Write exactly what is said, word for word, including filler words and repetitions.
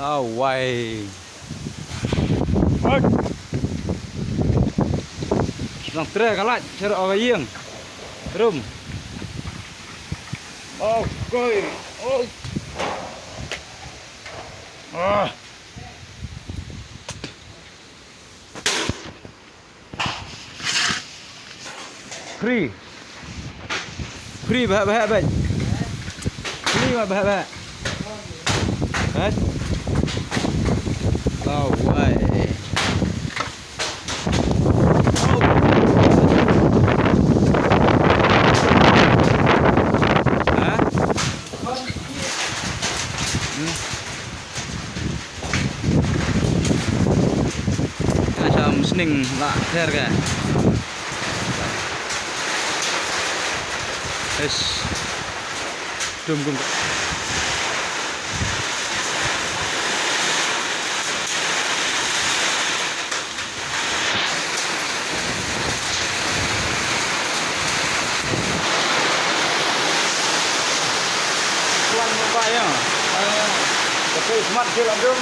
Awai. Hoi. Nang tre ka lait, cher o ka ïing. Rum. Okay. Oh. Ah. Free. Free bah bah bah. Free bah bah bah. Bah. Oh, wai. Ha? Hmm. Ka sham sning la ther ka. Yes. Dum dum. Kuan mo ba ya. Ka pei smat je la dum.